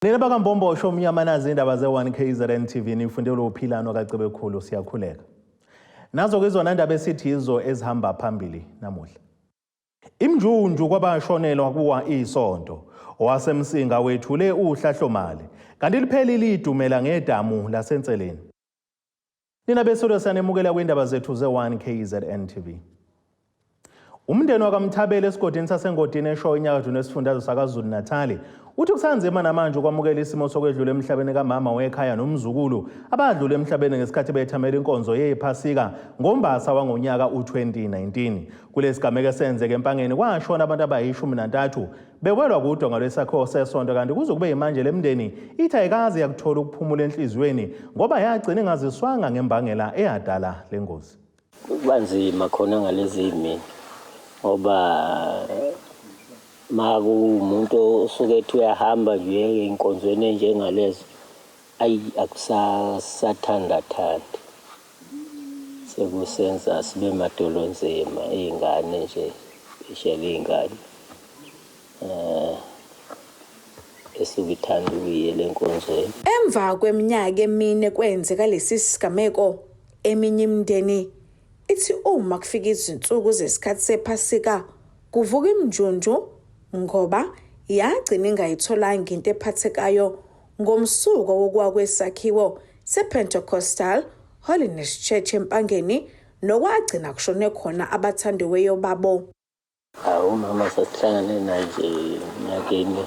Nina bakaMbombosho omnyama nazi indaba ze-1 KZN TV nifundelwe uphilano kaCebekhulu siyakhuleka. Nazo ke izona ndaba esithi yizo ezihamba phambili namuhla. Imnjunju kwabashonelwa kuwa isonto. OwaseMsinga wethule uhlahlomali kanti liphelile idumela ngedamu laseNseleni. Nina beSilo siyanemukela kwindaba zethu ze-1 KZN TV. Umndeni wakaMthabela esigodini saseNgodini eshowe enyakatho nesifundazwe saKwaZulu-Natali uthi kusanzima namanje ukwamukela isimo sokwedlula emhlabeni kamama wekhaya nomzukulu abadlula emhlabeni ngesikhathi bethamela inkonzo yephasika ngoMbasa wangonyaka u-2019. Kulesigameko esenzeke eMpangeni kwashona abantu abayishumi nantathu bewelwa kudonga lwesakhiwo sesonto kanti kuze kube yimanje le mndeni ithi ayikaze yakuthola ukuphumula enhliziyweni ngoba yagcina ingaziswanga ngembangela eyadala le ngozi. Kuba nzima khona ngalezi mini ngoba ma kuwumuntu osuke ethi uyahamba nje uyeke enkonzweni enjengalezo, ayi akusathandathandi, sekusenza sibe madolonzima iy'ngane nje, especially iy'ngane esuke ithanda ukuyiyela enkonzweni. Emva kweminyaka emine kwenzeka lesi sigameko, eminye imindeni ithi uma kufika izinsuku zesikhathi sephasika kuvuka imnjunju ngoba yagcina ingayitholanga into ephathekayo ngomsuka wokuwa kwesakhiwo sePentecostal Holiness Church eMpangeni nokwagcina kushone khona abathandiweyo babo. Hawu, umama sasihlangane naye nje eminyakeni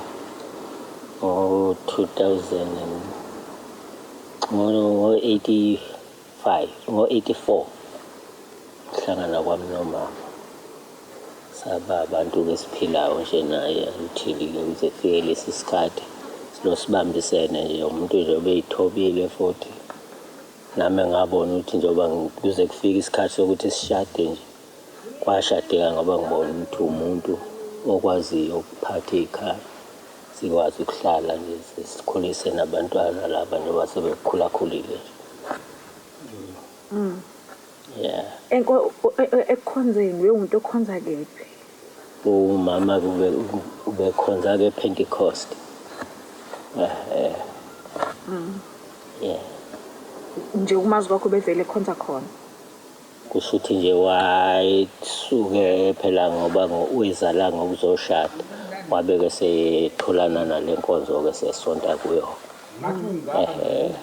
ngo-2000 ngo-85 ngo-84 ukuhlangana kwami nomama, saba abantu-ke esiphilayo nje naye until-ke kuze kufike lesi sikhathi silo sibambisene nje. Umuntu nje obeyithobile futhi nami ngabona ukuthi njengoba kuze kufike isikhathi sokuthi sishade nje, kwashadeka ngoba ngibona ukuthi umuntu okwaziyo ukuphatha ikhaya, sikwazi ukuhlala nje sikhulise nabantwana laba njengoba sebekhulakhulile nje. Yeah. Ekukhonzeni ubengumuntu okhonza kephi? Umama ubekhonza ke Pentecost. Eh. Yeah. Nje ukumazi kwakho bevele ekhonza khona. Kusho ukuthi nje wayesuke phela ngoba weza la ngokuzoshada, wabe-ke setholana nale nkonzo-ke sesonta kuyo. Ehhe.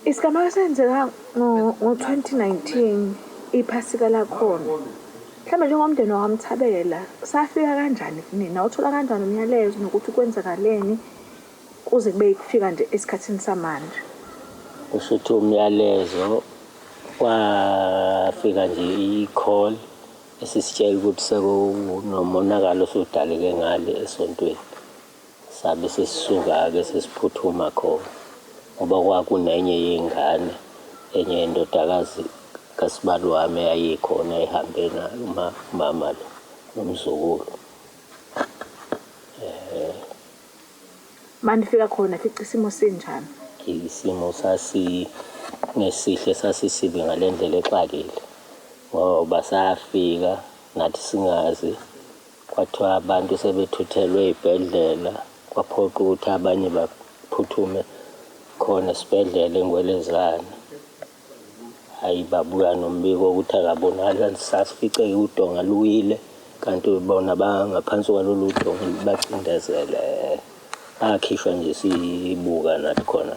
Isigameko senzeka ngo-2019 iphasika lakhona. Mhlawumbe njengomndeni wakwaMthabela safika kanjani kunina? Wathola kanjani umyalezo nokuthi kwenzakaleni kuze kube kufika nje esikhathini samanje? Kusho ukuthi umyalezo kwafika nje i-call esisitshela ukuthi sekunomonakalo osudaleke ngale esontweni. Sabe sesisuka-ke sesiphuthuma khona ngoba kwakunenye yey'ngane, enye yendodakazi kasibali wami eyayikhona ehambe naye umama lo nomzukulu. Manifika khona fica isimo sinjani? Isimo sasingesihle, sasisibi ngale ndlela exakile ngoba safika nathi singazi, kwathiwa abantu sebethuthelwe ey'bhedlela, kwaphoqa ukuthi abanye baphuthume khona esibhedlela eNgwelezane. Hhayi, babuya nombiko wokuthi akabonakali, sasifice udonga luwile kanti bona bangaphansi kwalolu donga bacindezele, bakhishwa nje sibuka nathi khona.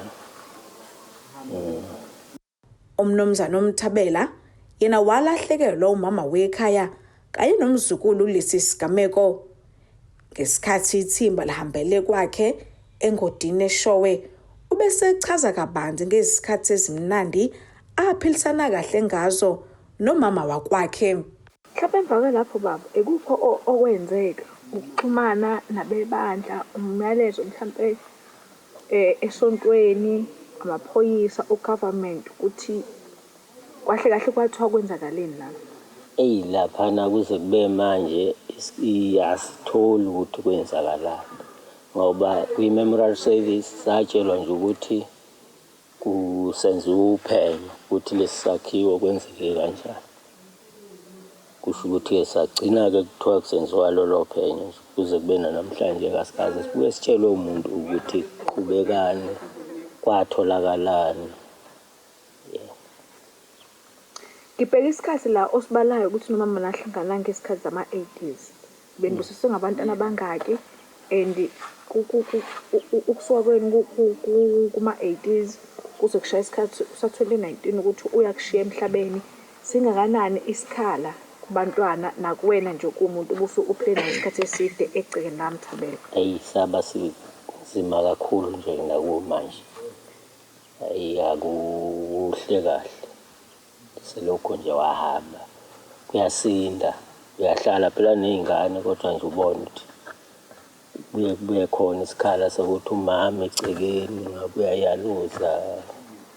UMnumzane uMthabela yena walahlekelwa umama wekhaya kanye nomzukulu kulesi sigameko. Ngesikhathi ithimba lihambele kwakhe eNgodini eShowe, ubesechaza kabanzi ngezikhathi ezimnandi aphilisana kahle ngazo nomama wakwakhe. Mhlawumbe emva kwalapho baba, ikuphi okwenzeka ukuxhumana nabebandla, umyalezo mhlampe esontweni, amaphoyisa, u-government ukuthi kahle kahle kwathiwa kwenzakaleni la? Eyi, laphana kuze kube manje asitholi ukuthi kwenzakalani ngoba kwi-memorial service satshelwa nje ukuthi kusenziwa uphenyo ukuthi lesi sakhiwo kwenzeke kanjani. Kusho ukuthi-ke sagcina-ke kuthiwa kusenziwa lolo phenyo kuze kube nanamhlanje kasikaze sibuye sitshelwe umuntu ukuthi Kwaqhubekani, kwatholakalani. Ngibheka isikhathi la osibalayo ukuthi nomama nahlangana ngesikhathi zama-80s. Benibusiswe ngabantwana abangaki and ukusuka kwenu kuma-80s kuze kushaya isikhathi sa-2019 ukuthi uyakushiya emhlabeni, singakanani isikhala kubantwana nakuwena nje kuwumuntu ubusu uphile naye isikhathi eside egcekeni likaMthabela? Eyi, saba sinzima kakhulu nje nakumanje. Ayi, akukuhle kahle. Selokhu nje wahamba. Kuyasinda, uyahlala phela ney'ngane kodwa nje ubone ukuthi kuye kube khona isikhala sokuthi umama egcekeni ngabe uyayaluza,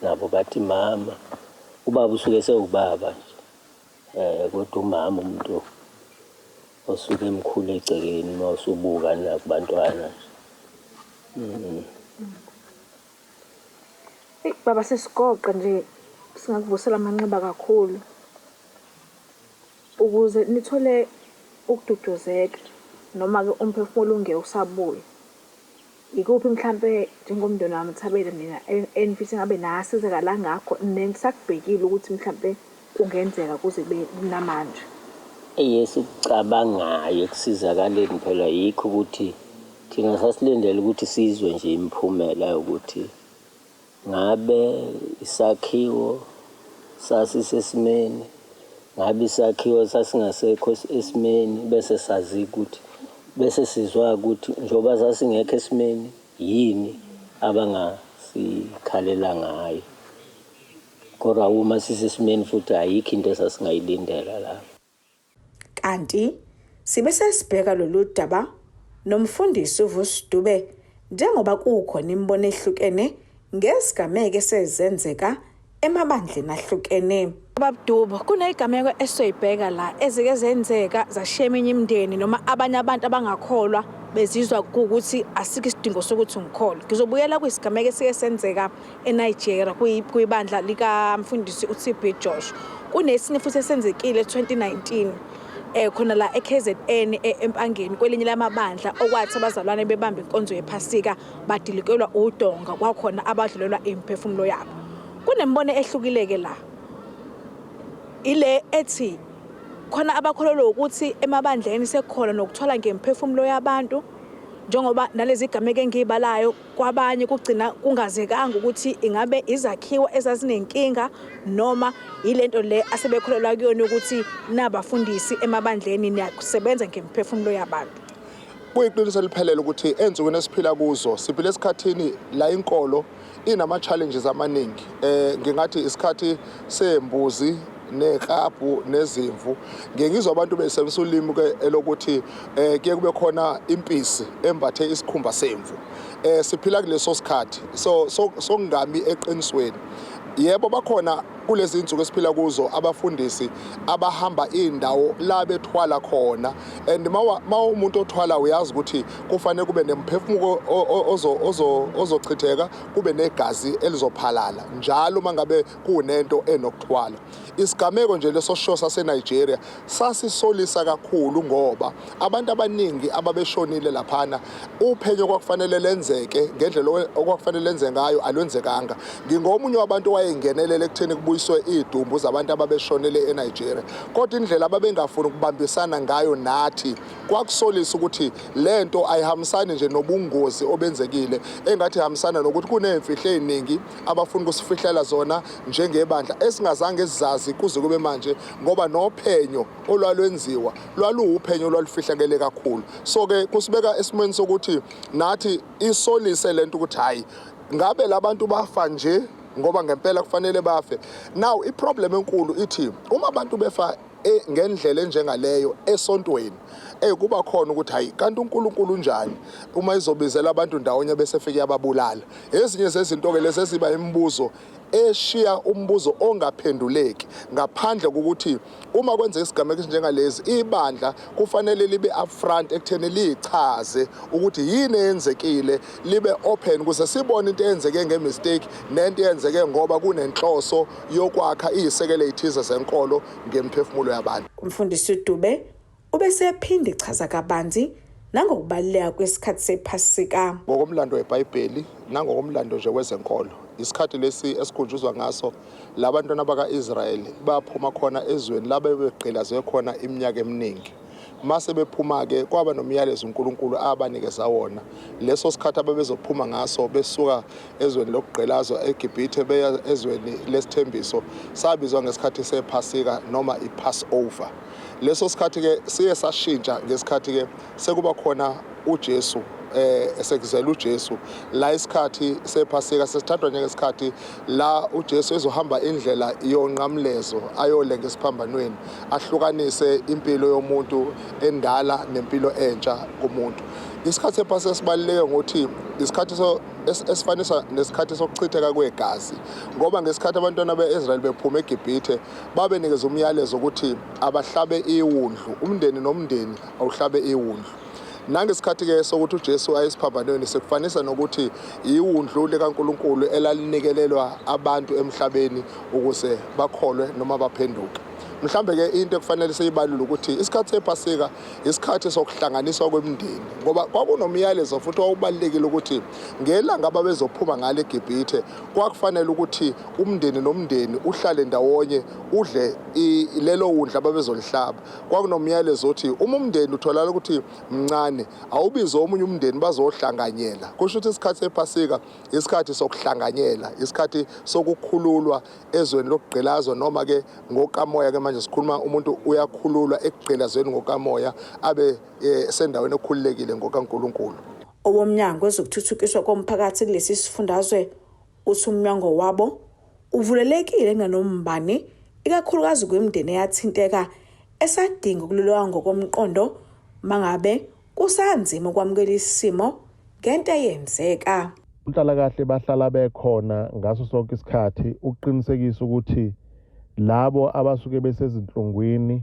nabo bathi mama. Ubaba usuke esewubaba nje. Kodwa umama umuntu osuke emkhulu egcekeni uma usubuka nakubantwana nje. Eyi baba sesigoqa nje singakuvusela amanxeba kakhulu ukuze nithole ukududuzeka noma-ke umphefumulo unge usabuya. Ikuphi mhlampe njengomndeni wakaMthabela nina enifisa ngabe nasizakala ngakho nenisakubhekile ukuthi mhlampe kungenzeka kuze kube namanje? Eyi esikucabangayo ekusizakaleni phela yikho ukuthi Thina sasilindele ukuthi sizwe nje imiphumela yokuthi ngabe isakhiwo sasisesimeni, ngabe isakhiwo sasingasekho esimeni, bese sazi ukuthi bese sizwa ukuthi njengoba sasingekho esimeni yini abangasikhalela ngayo. Kodwa uma sisesimeni futhi ayikho into esasingayilindela lapho. Kanti sibe sesibheka lolu daba nomfundisi uVusi Dube njengoba kukhona imibono ehlukene ngesigameko esezenzeka emabandleni ahlukene. Baba Dubo, kunezigameko esizoyibheka la ezike zenzeka zashiya eminye imindeni noma abanye abantu abangakholwa bezizwa kuwukuthi asikho isidingo sokuthi ngikholwe. Ngizobuyela kwisigameko esike senzeka eNigeria kwibandla likamfundisi uTB Josh. Kunesinye futhi esenzekile 2019 khona la eKZN eMpangeni kwelinye lamabandla okwathi abazalwane bebamba inkonzo yePhasika badilikelwa udonga kwakhona abadlulelwa imiphefumulo yabo. Kunembono ehlukile-ke la ile ethi khona abakholelwa ukuthi emabandleni sekukhona nokuthwala ngemiphefumulo yabantu njengoba nalezi gameko engiyibalayo Kwabanye kugcina kungazekanga ukuthi ingabe izakhiwo ezazinenkinga noma yilento le asebekholelwa kuyona ukuthi nabafundisi emabandleni niyakusebenza ngemiphefumulo yabantu. Kuyiqiniso eliphelele ukuthi ensukwini esiphila kuzo siphila esikhathini la inkolo inama-challenges amaningi. Ngingathi isikhathi sembuzi neklabhu nezimvu. Ngiye ngizwa abantu besebenzisa ulimi ke elokuthi kuye kube khona impisi embathe isikhumba semvu. Siphila kuleso sikhathi so sokungami eqinisweni. Yebo, bakhona kulezi insuku esiphila kuzo abafundisi abahamba indawo la bethwala khona, and ma umuntu othwala uyazi ukuthi kufanele kube nemphefumulo ozochitheka, kube negazi elizophalala njalo mangabe kunento enokuthwala. Isigameko nje leso sho saseNigeria sasisolisa kakhulu ngoba abantu abaningi ababeshonile laphana uphenyo kwakufanele lenzeke ngendlela okwakufanele lenze ngayo alwenzekanga. Ngingomunye wabantu owayengenelele ekutheni kubuyiswe idumbu zabantu ababeshonele eNigeria, kodwa indlela ababengafuni ukubambisana ngayo nathi kwakusolisa ukuthi lento ayihambisani nje nobungozi obenzekile, engathi ihambisana nokuthi kunemfihlo eziningi abafuna ukusifihlela zona njengebandla esingazange sizazi kuze kube manje, ngoba nophenyo olwalwenziwa lwaluwuphenyo olwalufihlakele kakhulu. So-ke kusibeka esimweni sokuthi nathi isolise lento ukuthi hhayi, ngabe labantu bafa nje ngoba ngempela kufanele bafe. Now i-problem enkulu ithi uma abantu befa ngendlela enjengaleyo esontweni, kuba khona ukuthi hayi kanti uNkulunkulu unjani uma izobizela abantu ndawonye bese fike yababulala. Ezinye zezinto-ke lezi eziba imibuzo eshiya umbuzo ongaphenduleki, ngaphandle kokuthi uma kwenzeka isigameko esinjengalezi ibandla kufanele libe upfront ekutheni lichaze ukuthi yini eyenzekile, libe open ukuze sibone into eyenzeke nge-mistake nento eyenzeke ngoba kunenhloso yokwakha iyisekelo ey'thize zenkolo ngemiphefumulo yabantu. Umfundisi uDube ubesephinde echaza kabanzi nangokubaluleka kwesikhathi sePhasika. Ngokomlando weBhayibheli nangokomlando nje wezenkolo, isikhathi lesi esikhunjuzwa ngaso labantwana baka-Israyeli baphuma khona ezweni la bebegqilazwe khona iminyaka eminingi. Mase bephuma-ke kwaba nomyalezo uNkulunkulu abanikeza wona. Leso sikhathi ababezophuma ngaso besuka ezweni lokugqilazwa eGibhithe beya ezweni lesithembiso sabizwa ngesikhathi sePhasika noma iPassover. Leso sikhathi-ke siye sashintsha ngesikhathi-ke sekuba khona uJesu, esekuzela uJesu. La isikhathi sePhasika sesithathwa njengesikhathi la uJesu ezohamba indlela yonqamlezo ayolenga esiphambanweni, ahlukanise impilo yomuntu endala nempilo entsha kumuntu. Isikhathi sePhasika sibaluleke ngokuthi isikhathi esifanisa nesikhathi sokuchitheka kwegazi, ngoba ngesikhathi abantwana be-Israyeli bephuma eGibhithe babenikeza umyalezo ukuthi abahlabe iwundlu, umndeni nomndeni awuhlabe iwundlu. Nangesikhathi-ke sokuthi uJesu ayesiphambanweni sikufanisa nokuthi iwundlu likaNkulunkulu elalinikelelwa abantu emhlabeni ukuze bakholwe noma baphenduke. Mhlambe-ke into ekufanele siyibalule ukuthi isikhathi sePhasika isikhathi sokuhlanganiswa kwemindeni, ngoba kwakunomyalezo futhi wawubalulekile ukuthi ngelanga ababezophuma ngale eGibhithe kwakufanele ukuthi umndeni nomndeni uhlale ndawonye udle lelo wundlu ababezolihlaba. Kwakunomyalezo othi uma umndeni utholakala ukuthi mncane awubize omunye umndeni bazohlanganyela. Kusho ukuthi isikhathi sePhasika isikhathi sokuhlanganyela, isikhathi sokukhululwa ezweni lokugqilazwa, noma ke ngokamoya ke manje sikhuluma umuntu uyakhululwa ekugqilazweni ngokamoya abe sendaweni ekhululekile ngokaNkulunkulu. Owomnyango wezokuthuthukiswa komphakathi kulesi sifundazwe uthi umnyango wabo uvulelekile kunanombani, ikakhulukazi kwimindeni eyathinteka esadinga ukululekwa ngokomqondo mangabe kusanzima ukwamukela isimo ngento eyenzeka. Unhlalakahle bahlala bekhona ngaso sonke isikhathi ukuqinisekisa ukuthi labo abasuke besezinhlungwini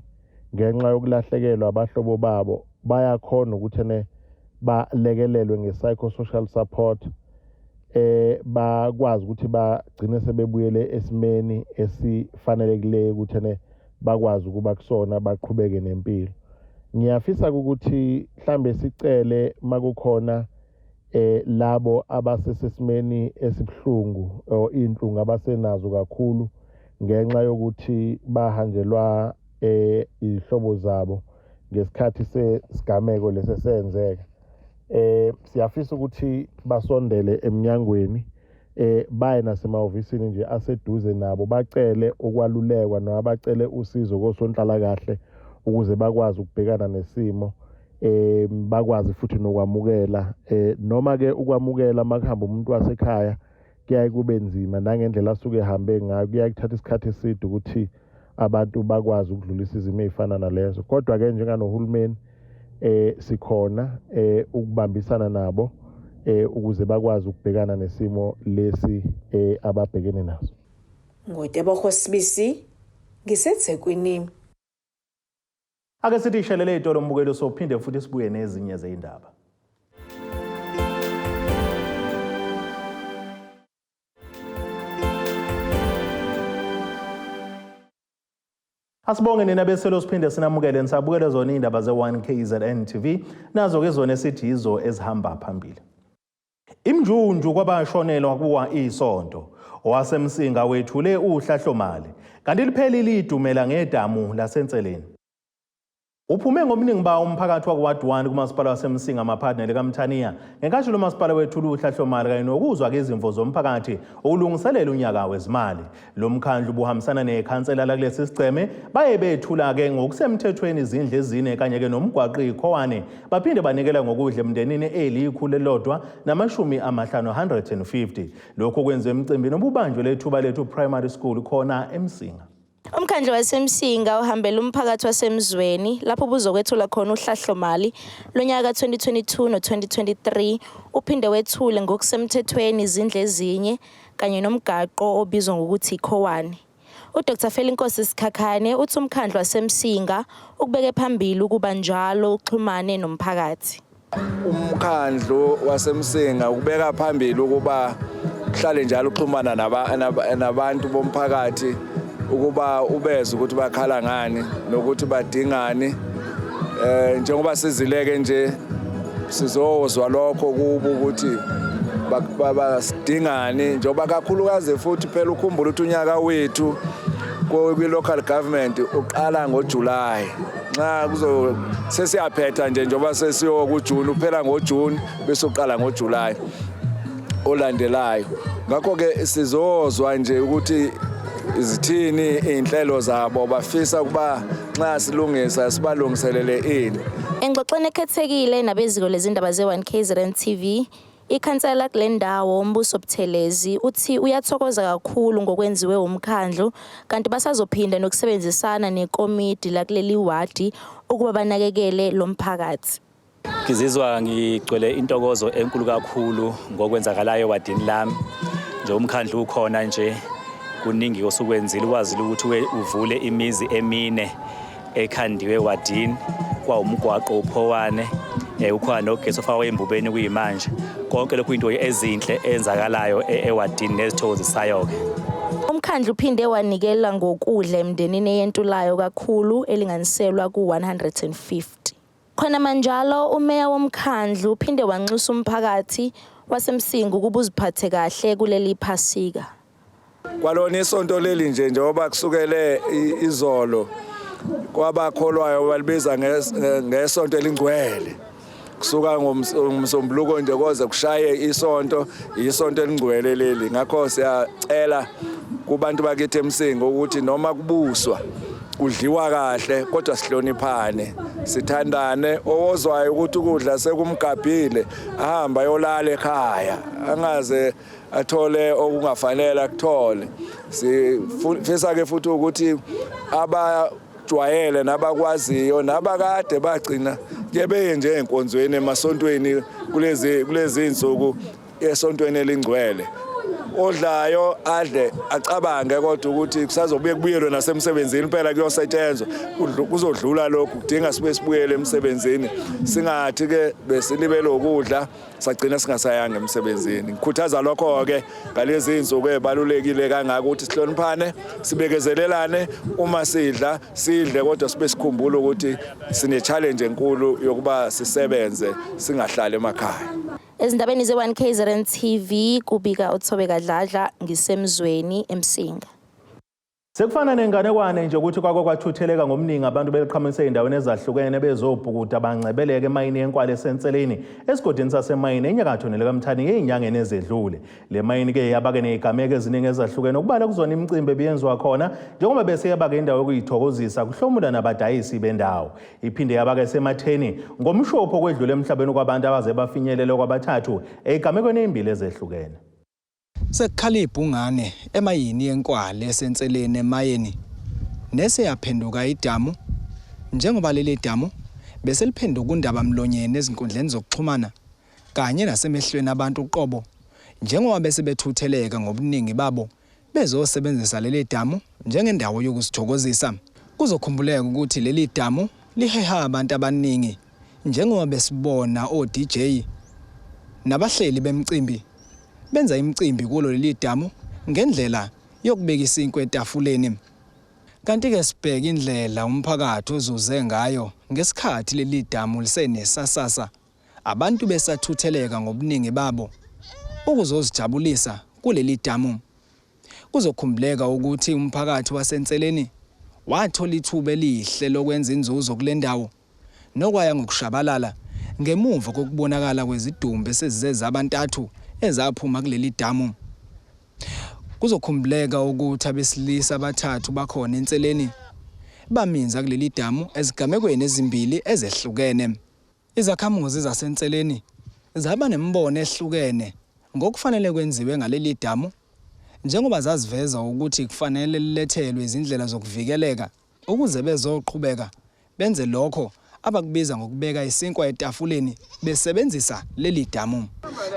ngenxa yokulahlekelwa abahlobo babo bayakhona ukuthi ne balekelelwe nge-psychosocial support, bakwazi ukuthi bagcine sebebuyele esimeni esifanelekileyo ukuthi ne bakwazi ukuba kusona baqhubeke nempilo. Ngiyafisa ukuthi mhlambe sicele makukhona labo abasesesimeni esibuhlungu or inhlungu abasenazo kakhulu ngenxa yokuthi bahanjelwa izihlobo zabo ngesikhathi sesigameko lesesenzeka, siyafisa ukuthi basondele eminyangweni, baye nasemahhovisini nje aseduze nabo, bacele ukwalulekwa noma bacele usizo kosonhlalakahle ukuze bakwazi ukubhekana nesimo, bakwazi futhi nokwamukela, noma ke ukwamukela makuhamba umuntu wasekhaya kuyaye kube nzima nangendlela asuke ehambe ngayo, kuyaye kuthatha isikhathi eside ukuthi abantu bakwazi ukudlulisa izimo ezifana nalezo. Kodwa ke njenganohulumeni sikhona ukubambisana nabo ukuze bakwazi ukubhekana nesimo lesi ababhekene naso. NguTebogo Sibisi, ngiseThekwini. Ake sithi ishelele itolo mbukelo, sophinde futhi sibuye nezinye zeyindaba. Asibonge nina beselo, siphinde sinamukele nisabukele zona indaba ze-1 KZN TV, nazo ke zona esithi yizo ezihamba phambili. Imjunju kwabashonelwa kuwa isonto owasemsinga wethule uhlahlomali kanti liphelile idumela ngedamu lasenseleni. Uphume ngobuningi bawo umphakathi wakuward 1 kumasipala waseMsinga maphakathi likaMthaniya ngenkathi lo masipala wethula uhlahlomali kanye nokuzwa ke izimvo zomphakathi ukulungiselela unyaka wezimali. Lo mkhandlu ubuhambisana nekhansela lakulesi sigceme baye bethula-ke ngokusemthethweni izindlu ezine kanye-ke nomgwaqo ikhowane, baphinde banikela ngokudla emndenini eliyikhulu elilodwa namashumi amahlanu 150. Lokhu kwenziwe emcimbini obubanjwe lethuba lethu primary school khona eMsinga. Umkhandlu waseMsinga uhambela umphakathi waseMzweni lapho buzokwethula khona uhlahlomali lonyaka ka-2022 no-2023, uphinde wethule ngokusemthethweni izindlu ezinye kanye nomgaqo obizwa ngokuthi ikhowane. UDr Felinkosi Sikhakhane uthi umkhandlu waseMsinga ukubeke phambili ukuba njalo uxhumane nomphakathi. Umkhandlu waseMsinga ukubeka phambili ukuba uhlale njalo uxhumana nabantu bomphakathi ukuba ubeze ukuthi bakhala ngani nokuthi badingani. Njengoba sizileke nje Sizozwa lokho kubo ukuthi basidingani, njengoba kakhulukazi futhi phela ukhumbula ukuthi unyaka wethu kwi-local government uqala ngoJuly. Nxa kuzo sesiyaphetha nje, njengoba sesiyo kuJune, uphela ngoJune bese uqala ngoJuly olandelayo. Ngakho-ke sizozwa nje ukuthi zithini iy'nhlelo zabo, bafisa ukuba nxa silungisa sibalungiselele ini. Engxoxweni ekhethekile nabeziko lezindaba ze-1KZN TV, ikhansela kule ndawo uMbuso Buthelezi uthi uyathokoza kakhulu ngokwenziwe umkhandlu, kanti basazophinda nokusebenzisana nekomidi lakuleli wadi ukuba banakekele lo mphakathi. Ngizizwa ngigcwele intokozo enkulu kakhulu ngokwenzakalayo ewadini lami. Nje umkhandlu ukhona nje, kuningi osukwenzile, ukwazile ukuthi uvule imizi emine ekhandiwe ewadini, kwawumgwaqo uphowane, ukhona nogesi ofakwe embubeni kuyimanje. Konke lokhu into ezinhle eyenzakalayo ewadini nezithokozisayo-ke. Umkhandlu uphinde wanikela ngokudla emndenini eyentulayo kakhulu elinganiselwa ku-150. Khona manjalo, umeya womkhandlu uphinde wanxusa umphakathi waseMsinga ukuba uziphathe kahle kuleli Phasika. Kwalona isonto leli nje, njengoba kusukele izolo, kwabakholwayo balibiza ngesonto elingcwele. Kusuka ngomsombuluko nje koze kushaye isonto, isonto elingcwele leli. Ngakho siyacela kubantu bakithi eMsinga ukuthi noma kubuswa kudliwa kahle, kodwa sihloniphane, sithandane. Owozwayo ukuthi ukudla sekumgabhile ahamba ayolala ekhaya, angaze athole okungafanele akuthole. Sifisa ke futhi ukuthi abajwayele nabakwaziyo nabakade bagcina ke beye nje enkonzweni emasontweni kulezi insuku esontweni elingcwele, odlayo adle acabange kodwa ukuthi kusazobuye kubuyelwe nasemsebenzini phela, kuyosetshenzwa, kuzodlula lokhu, kudinga sibuye sibuyele emsebenzini, singathi ke besilibele ukudla sagcina singasayanga emsebenzini. Ngikhuthaza lokho-ke ngalezi insuku ezibalulekile kangaka ukuthi sihloniphane, sibekezelelane. Uma sidla, sidle, kodwa sibe sikhumbula ukuthi sine-challenge enkulu yokuba sisebenze, singahlali emakhaya. Ezindabeni ze-1KZN TV, kubika uThobeka Dladla, ngisemzweni eMsinga. Sekufana nenganekwane nje ukuthi kwake kwathutheleka ngomningi abantu beliqhamuka ey'ndaweni ezahlukene bezobhukuda bangcebeleke emayini yenkwale esenseleni esigodini sasemayini enyakatho nelikaMthaniya ey'nyangeni ezedlule. Le mayini-ke yabake ney'gameko eziningi ezahlukene okubala kuzona imicimbi ebiyenziwa khona, njengoba bese yabake indawo yokuyithokozisa kuhlomula nabadayisi bendawo. Iphinde yabake sematheni ngomshopho okwedlula emhlabeni kwabantu abaze bafinyelele kwabathathu ey'gamekweni ey'mbili ezehlukene. Sekukhala ibhungane emayini yenkwale esenseleni emayeni neseyaphenduka idamu, njengoba leli damu beseliphenduka undaba mlonyeni ezinkundleni zokuxhumana kanye nasemehlweni abantu uqobo, njengoba bese bethutheleka ngobuningi babo bezosebenzisa leli damu njengendawo yokuzithokozisa. Kuzokhumbuleka ukuthi leli damu liheha abantu abaningi, njengoba besibona o-DJ nabahleli bemicimbi benza imicimbi kulo leli damu ngendlela yokubeka isinkwa etafuleni. Kanti-ke sibheke indlela umphakathi ozuze ngayo ngesikhathi leli damu lisenesasasa, abantu besathutheleka ngobuningi babo ukuzozijabulisa kuleli damu. Kuzokhumbuleka ukuthi umphakathi wasenseleni wathola ithuba elihle lokwenza inzuzo kule ndawo nokwaya ngokushabalala ngemuva kokubonakala kwezidumbu esezize zabantathu ezaphuma kuleli damu. Kuzokhumbuleka ukuthi abesilisa abathathu bakhona enseleni baminza kuleli damu ezigamekweni ezimbili ezehlukene. Izakhamuzi zasenseleni zaba nemibono ehlukene ngokufanele kwenziwe ngaleli damu, njengoba zaziveza ukuthi kufanele lilethelwe izindlela zokuvikeleka ukuze bezoqhubeka benze lokho abakubiza ngokubeka isinkwa etafuleni besebenzisa leli damu.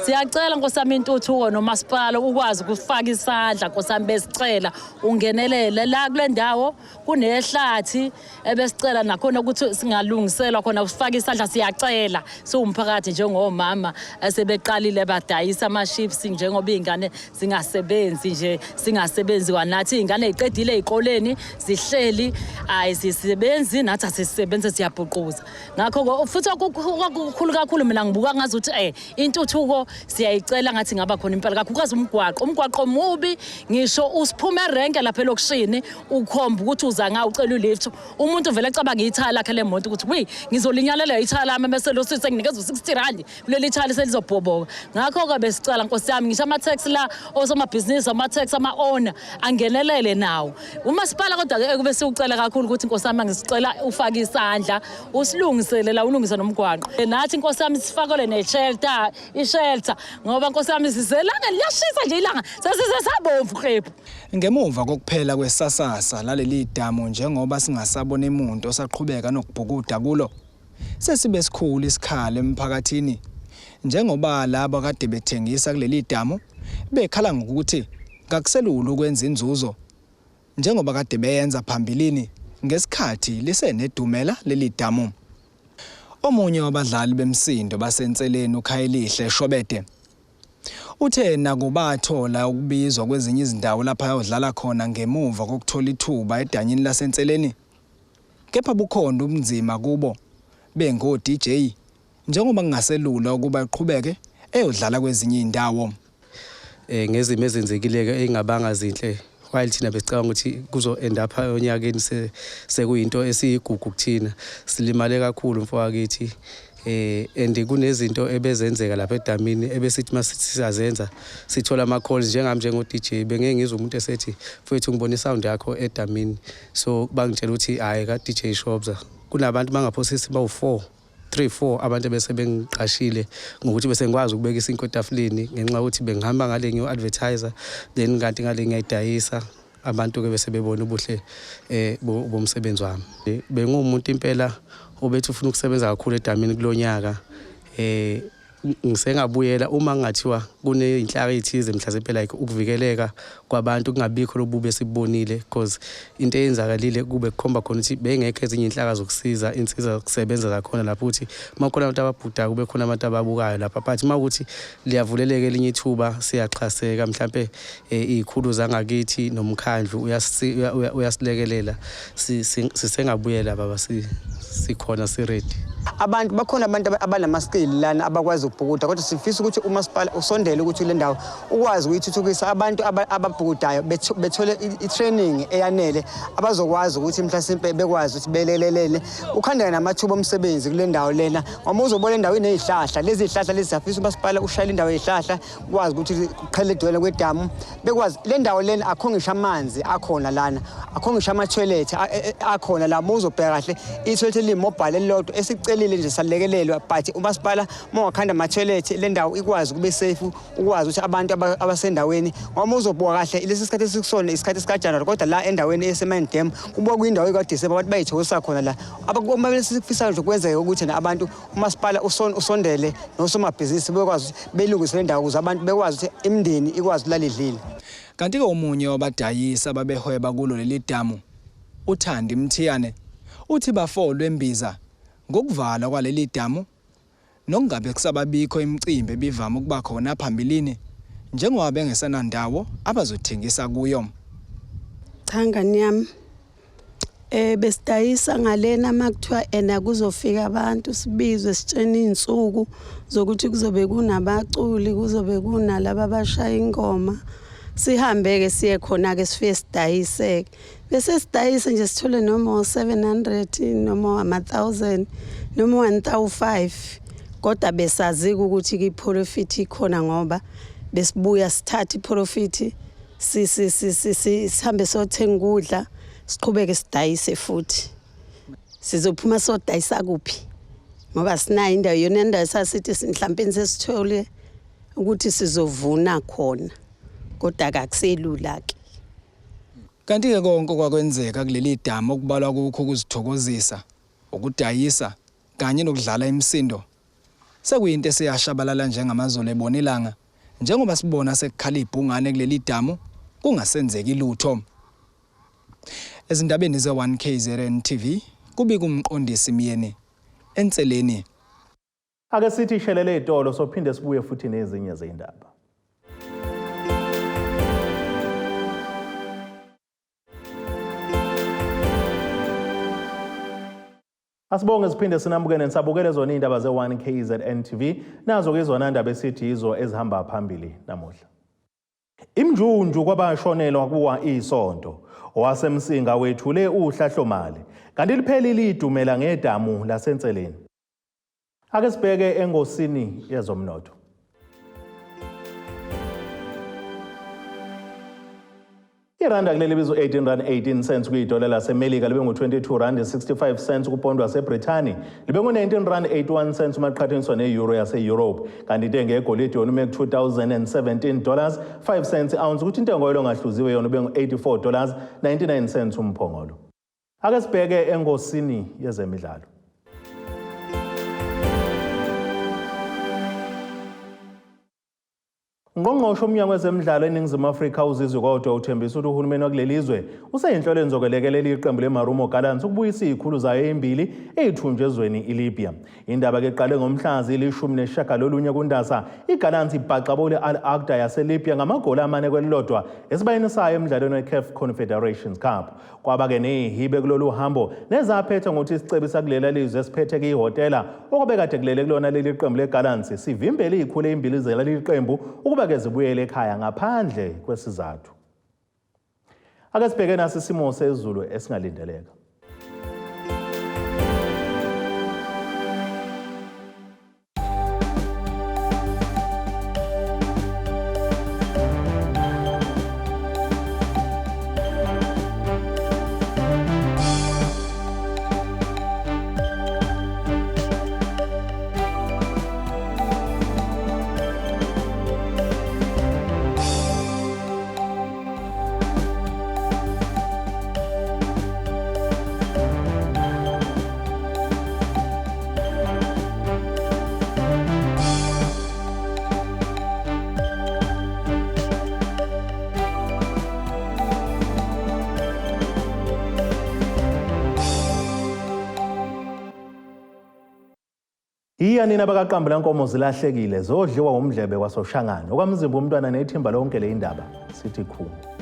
Siyacela Nkosi yami intuthuko nomasipala ukwazi ukufaka isandla, Nkosi yami, besicela ungenelele la kule ndawo kunehlathi, ebesicela nakhona ukuthi singalungiselwa khona ufaka isandla. Siyacela siwumphakathi, njengomama esebeqalile badayisa ama-chips, njengoba iy'ngane zingasebenzi nje, singasebenzi kwanathi, iy'ngane y'qedile ey'koleni zihleli, ayisisebenzi, nathi asisebenzi, siyabhuquza. siyathokoza ngakho futhi okukhulu kakhulu mina ngibuka ngazuthi eh intuthuko siyayicela ngathi ngaba khona impela kakhulukazi umgwaqo umgwaqo mubi ngisho usiphuma erenke lapha elokishini ukhomba ukuthi uza nga ucela ulift umuntu vele ecabanga ithaya lakhe lemoto ukuthi wi ngizolinyalela ithaya lami bese lo sisi enginikeza u-60 rand kuleli thaya selizobhoboka ngakho-ke besicela nkosi yami ngisho ama-taxi la osomabhizinisi ama-taxi ama-owner angenelele nawo umasipala kodwa-ke ekube siwucela kakhulu ukuthi nkosi yami ngisicela ufake isandla usilungisele la ulungise nomgwaqo nathi nkosi yami sifakele ne-shelter i-shelter ngoba nkosi yami siselanga liyashisa nje ilanga sesize sabomvu qephu Ngemuva kokuphela kwesasasa laleli damu njengoba singasaboni muntu osaqhubeka nokubhukuda kulo, sesibe sikhulu isikhala emphakathini njengoba labo akade bethengisa kuleli damu bekhala ngokuthi kakuselula ukwenza inzuzo njengoba kade beyenza phambilini ngesikhathi lisenedumela leli damu. Omunye wabadlali bemsindo baseNseleni uKhayelihle Shobede uthe nakuba athola ukubizwa kwezinye izindawo lapho ayodlala khona ngemuva kokuthola ithuba edanyini laseNseleni, kepha bukhona ubunzima kubo bengo-DJ njengoba kungaselula ukuba eqhubeke eyodlala kwezinye izindawo. Ngezimo ezenzekile-ke ey'ngabanga zinhle while thina besicabanga ukuthi kuzo-end up onyakeni sekuyinto esiyigugu kuthina. Silimale kakhulu mfowakithi, and kunezinto ebezenzeka lapha edamini ebesithi masithi siyazenza sithola ama-calls njengami njengo-DJ, bengeke ngizwe umuntu esethi mfowethu ngibona isound yakho edamini, so bangitshela ukuthi hhayi ka-DJ Shobza kunabantu bangaphosisi bawu-4 3 4 abantu ebese bengiqashile ngokuthi bese ngikwazi ukubeka isinkwa etafuleni ngenxa yokuthi bengihamba ngale ngiyo-advertiser, then kanti ngale ngiyayidayisa. Abantu-ke bese bebona ubuhle bomsebenzi wami. Benguwumuntu impela obethi ufuna ukusebenza kakhulu edamini kulo nyaka. Ngisengabuyela uma kungathiwa kuney'nhlaka ey'thize mhlasimpe like ukuvikeleka kwabantu kungabikho lobubi esibubonile, because into eyenzakalile kube kukhomba khona ukuthi bengekho ezinye iy'nhlaka zokusiza insiza zokusebenza zakhona lapho, ukuthi uma kukhona abantu ababhudayo kube khona abantu ababukayo lapha. But uma kuwukuthi liyavuleleka elinye ithuba siyaxhaseka, mhlampe iy'khulu zangakithi nomkhandlu uyasilekelela, sisengabuyela baba, sikhona si-ready. Abantu bakhona, abantu abanama-skill lana abakwazi ukubhukuda, kodwa sifisa ukuthi umasipala usondele ukuthi le ndawo ukwazi ukuyithuthukisa, abantu ababhukudayo bethole i-training eyanele abazokwazi ukuthi mhlasimpe bekwazi ukuthi belelelele ukhandeka namathuba omsebenzi kule ndawo lena, ngoba uzobona indawo iney'hlahla, lezi y'hlahla lezi siyafisa umasipala ushayele indawo yey'hlahla ukwazi ukuthi kuqhele edwele kwedamu, bekwazi le ndawo lena akho ngisho amanzi akhona lana, akho ngisho ama-toilet akhona la. Uma uzobheka kahle i-toilet eliyimobile elilodwa esicelile nje salekelelwa, but umasipala uma ungakhanda ama-toilet le ndawo ikwazi ukube safe, ukwazi ukuthi abantu abasendaweni, ngoba uzobuka kahle lesi sikhathi esikusona isikhathi sikaJanuwari, kodwa la endaweni eseMine Dam kubuka kuyindawo ekwaDisemba abantu bayithokozisa khona la. Uma sikufisayo nje kwenzeke ukuthi abantu umasipala usondele nosomabhizinisi bekwazi ukuthi belungise le ndawo ukuze abantu bekwazi ukuthi imindeni ikwazi ukulala idlile. Kanti-ke omunye wabadayisi ababehweba kulo leli damu uThandi Mthiyane uthi bafolwe embiza ngokuvalwa kwaleli damu nokungabe kusababikho imicimbi ebivama ukuba khona phambilini njengoba bengesenandawo abazothengisa kuyo. Cha ngani yami, besidayisa ngalena makuthiwa ena kuzofika abantu, sibizwe sitshene iy'nsuku zokuthi kuzobe kunabaculi, kuzobe kunalaba abashaya ingoma, sihambe-ke siye khona-ke sifike sidayise-ke, bese sidayise nje sithole noma o-700 noma ama-1000 noma 1005, kodwa besazi-ke ukuthi i-profit ikhona ngoba besibuya sithathe i-profit sihambe siyothenga ukudla, siqhubeke sidayise futhi. Sizophuma sodayisa kuphi ngoba sinayo indawo, yona indawo sasithi mhlampeni sesithole ukuthi sizovuna khona, kodwa akuselula-ke. Kanti-ke konke okwakwenzeka kuleli damu okubalwa kukho ukuzithokozisa, ukudayisa kanye nokudlala imisindo sekuyinto eseyashabalala njengamazolo ebona ilanga, njengoba sibona sekukhala ibhungane kuleli damu kungasenzeki lutho. Ezindabeni ze-1 KZN TV kubika uMqondisi Myeni eNseleni. Ake sithi ishelele ezitolo sophinde sibuye futhi nezinye zezindaba. Asibonge siphinde sinamukele nisabukele zona iy'ndaba ze-1 KZN TV nazo-ke izona ndaba esithi yizo ezihamba phambili namuhla. Imnjunju kwabashonelwa kuwa isonto. OwaseMsinga wethule uhlahlomali kanti liphelile idumela ngedamu laseNseleni. Ake sibheke engosini yezomnotho. Iranda kuleli bizo 18 rand 18 cents kwidola laseMelika libe ngu-22 rand 65 cents kupondo waseBrithani libe ngu-19 rand 81 cents uma liqhathaniswa ne-euro yase-Europe kanti intengo yegolide yona ime ku-2017 dollars 5 cents i-ounce ukuthi intengo yolo ngahluziwe yona ube ngu-84 dollars 99 cents umphongolo. Ake sibheke engosini yezemidlalo. Ungqongqoshe womnyango wezemidlalo eNingizimu Afrika uZizwe Kodwa uthembisa ukuthi uhulumeni wakuleli zwe useyinhlolweni zokwelekelela iqembu leMarumo Gallants ukubuyisa izikhulu zayo ezimbili eyithunjwe ezweni iLibya. Indaba ke iqale ngomhla zili-19 kuNdasa, iGallants ibhaxabule Al Aqda yaseLibya ngamagoli amane kwelilodwa esibayeni sayo emdlalweni weCAF Confederations Cup. Kwaba-ke neyihibe kulolu hambo nezaphetha ngokuthi isicebi sakulela lizwe esiphetheke ihhotela okubekade kulele kulona leli qembu leGallants sivimbele izikhulu ezimbili zaleli qembu ukuba-ke zibuyele ekhaya ngaphandle kwesizathu. Ake sibheke nasi isimo sezulu esingalindeleka. Iya nina bakaqambu lankomo zilahlekile zodliwa umdlebe kwaSoshangane okwamzimba umntwana nethimba lonke le indaba sithi khumu.